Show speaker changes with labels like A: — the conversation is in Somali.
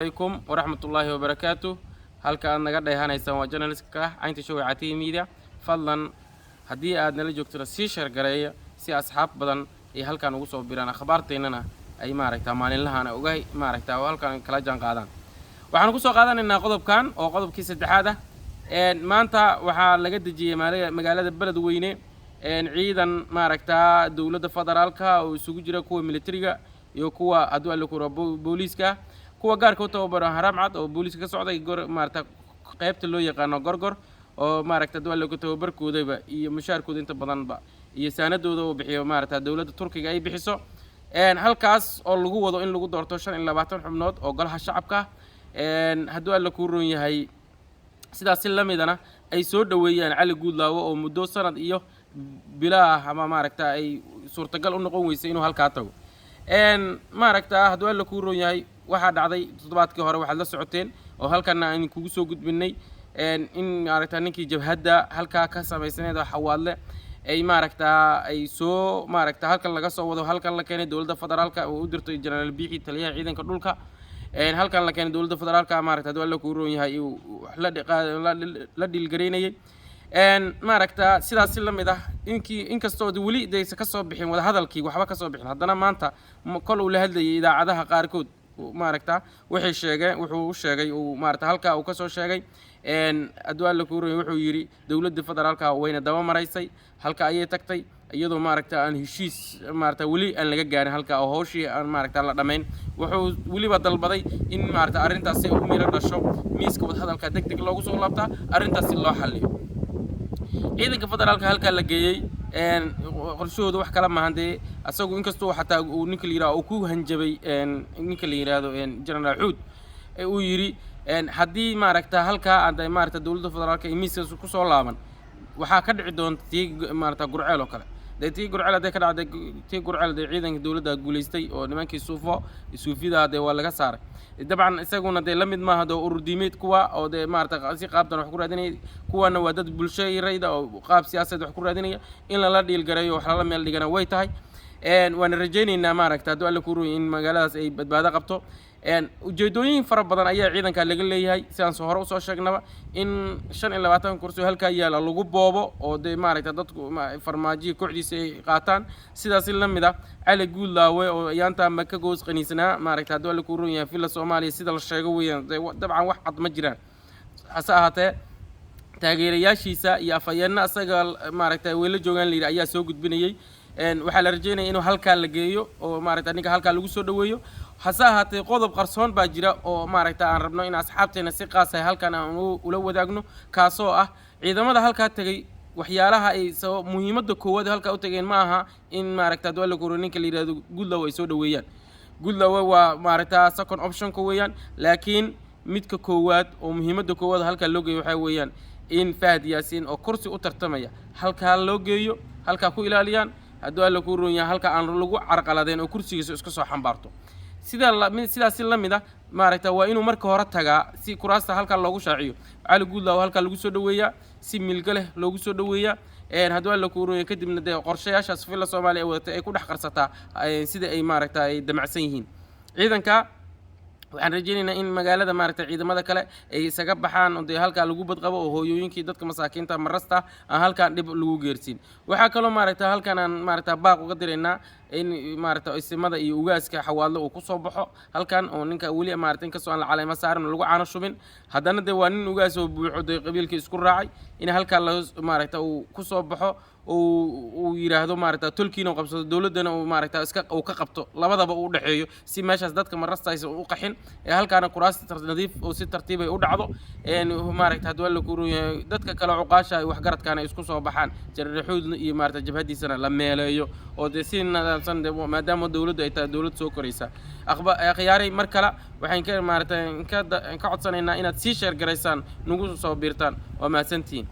A: Calaykum waraxmatullaahi wabarakaatu. Halka aad naga dheehanaysaan waa journalistka Caynta Show ee Catiya Media. Fadlan, haddii aad nala joogtona, sii share gareeya si asxaab badan ay halkan ugu soo biraan, akhbaarteennana ay maaragta maalinlahan uga maaragta oo halkan kala jaan qaadaan. Waxaan ku soo qaadanaynaa qodobkan oo qodobkii saddexaad ah. Maanta waxaa laga dejiyey magaalada Beledweyne ciidan maaragtaa dowladda federaalka oo isugu jira kuwa militariga iyo kuwa, hadduu Alle kura, booliiska, kuwa gaarka u tababaro Haramcad oo booliiska ka socday, gor maaragta qaybta loo yaqaano Gorgor, oo maaragta hadduu Alle ku tababarkoodaba iyo mushaarkooda inta badanba iyo saanadooda uu bixiyo maaragta dowladda Turkiga ay bixiso. Halkaas oo lagu wado in lagu doorto 25 xubnood oo golaha shacabka ah. Hadduu Alle kuu roon yahay, sidaas si la midana ay soo dhoweeyaan Cali Guudlaawo oo muddo sanad iyo bilaah ama maaragta ay suurtagal u noqon weysay inuu halkaa tago. Maaragta hadduu Alle kuu roon yahay, waxaa dhacday toddobaadkii hore, waxaad la socoteen oo halkana aan kugu soo gudbinay in maaragta ninkii jabhadda halkaa ka samaysaneed oo Xawaadle ay maaragtaa ay soo maaragta halkan laga soo wado, halkan la keenay, dowladda federaalka oo u dirtay Jenaraal Biixi, taliyaha ciidanka dhulka. Halkan la keenay, dowladda federaalka maaragta hadduu Alle kuu roon yahay uu wax la dhiilgaraynayay. Maaragta sidaas si la mid ah, inkii inkastoo de weli daysa ka soo bixin wadahadalkii, waxba ka soo bixin, haddana maanta kol uu la hadlayay idaacadaha qaarkood, maaragta waxay sheegeen, wuxuu u sheegay uu maaragta halkaa uu ka soo sheegay, hadduu Alle kuu roon yahay, wuxuu yidhi dowladda federaalka wayna daba maraysay, halka ayay tagtay iyadoo maaragta aan heshiis maaragta weli aan laga gaarin halka oo hawshii aan maaragta la dhammayn. Wuxuu weliba dalbaday in maaragta arrintaas si u miro dhasho miiska wadahadalka deg deg loogu soo laabtaa, arrintaas si loo xalliyo. Ciidanka federaalka halkaa la geeyey qorshahooda wax kala maahan dee asagu, inkastoo xataa uu ninka la yidhaahdo uu ku hanjabay, ninka la yidhaahdo Generaal Xuud, ee uu yidhi haddii maaragta halkaa aad maaragta dowladda federaalka iyo miiskaas kusoo laaban, waxaa ka dhici doonta tii maaragta Gurceel oo kale. Dee tii Gurceel hadday ka dhacday, tii Gurceel dee ciidanka dowladda guulaystay oo nimankii suufo suufida dee waa laga saaray. Dabcan isaguna dee la mid maaha dee urur diimeed kuwa oo dee maaragta si qaabtan wax ku raadinaya. Kuwana waa dad bulsho rayda oo qaab siyaasadeed wax ku raadinaya. In lala dhiilgareeyo, wax lala meel dhigana way tahay. Waana rajaynaynaa maaragta hadduu Alle kuu royay in magaaladaas ay badbaado qabto. Ujeedooyin fara badan ayaa ciidanka laga leeyahay, sidaan soo hore usoo sheegnaba, in 25 kursi oo halkaa yaala lagu boobo oo dee maaragta dadku Farmaajihi kooxdiisa ay qaataan. Sidaas la mid ah Cali Guudlaawe oo ayaantaa maka goos qaniisnaa, maaragta hadduu Alle kuu ron yahay, Villa Soomaaliya sida la sheego weeyaan. Dee dabcan wax cad ma jiraan, hase ahaatee taageerayaashiisa iyo afhayeenna asaga maaragta way la joogaan la yidhi ayaa soo gudbinayay. Waxaa la rajeynaya inuu halkaa la geeyo oo maaragta ninka halkaa lagu soo dhoweeyo. Hase ahaatee qodob qarsoon baa jira oo maaragta aan rabno in asxaabteena si qaas ah halkan aan ula wadaagno, kaasoo ah ciidamada halkaa tegay waxyaalaha ay sabab muhiimadda koowaad halkaa u tageen ma aha in maaragta hadduu Alle kuro ninka la yidhahdo Goodlaw ay soo dhoweeyaan. Goodlaw waa maaragta second optionka weeyaan, laakiin midka koowaad oo muhiimadda koowaad halkaa loo geeyo waxaa weeyaan in Fahad Yaasiin oo kursi u tartamaya halkaa loo geeyo, halkaa ku ilaaliyaan, hadduu Alle kuu roon yahay, halka aan lagu carqaladeen oo kursigiisa iska soo xambaarto. Sida la mid sidaas si la mid ah maaragta waa inuu marka hore tagaa si kuraasta halkaa loogu shaaciyo. Cali Guudlaaw halkaa lagu soo dhoweeyaa, si milgo leh loogu soo dhoweeyaa, hadduu Alle kuu roon yahay, kadibna dee qorshayaashaas Villa Soomaaliya ay wadatay ay ku dhex qarsataa sida ay maaragta ay damacsan yihiin ciidanka. Waxaan rajaynaynaa in magaalada maaragta ciidamada kale ay isaga baxaan oo dee halkaa lagu badqabo oo hooyooyinkii, dadka masaakiinta marasta aan halkaan dhib lagu geersiin. Waxaa kaloo maaragta halkan aan maaragta baaq uga diraynaa in maaragta isimada iyo ugaaska Xawaadlo uu kusoo baxo halkan oo ninka weli maaragta inkastoo aan la caleema saarin oo lagu caano shubin, haddana dee waa nin ugaas oo buuxo, dee qabiilkii isku raacay, in halkaa la maaragta uu kusoo baxo, uu yidhaahdo maaragta tolkiina uu qabsado, dowladdana uu maaragta iska uu ka qabto, labadaba uu dhexeeyo, si meeshaas dadka marasta aysan u qaxin ee halkaana kuraas nadiif oo si tartiib ay u dhacdo. Maaragta hadduu Alla ku yahay, dadka kale cuqaasha ay waxgaradkaana ay isku soo baxaan, Jararaxuudna iyo maaragta jabhadiisana la meeleeyo oo dee si nidaamsan dee, maadaama dowladdu ay tahay dowlad soo koraysa. Akhyaaray, mar kale waxaan ka maaragta ka codsanaynaa inaad sii share garaysaan, nagu soo biirtaan. Waa mahadsantihiin.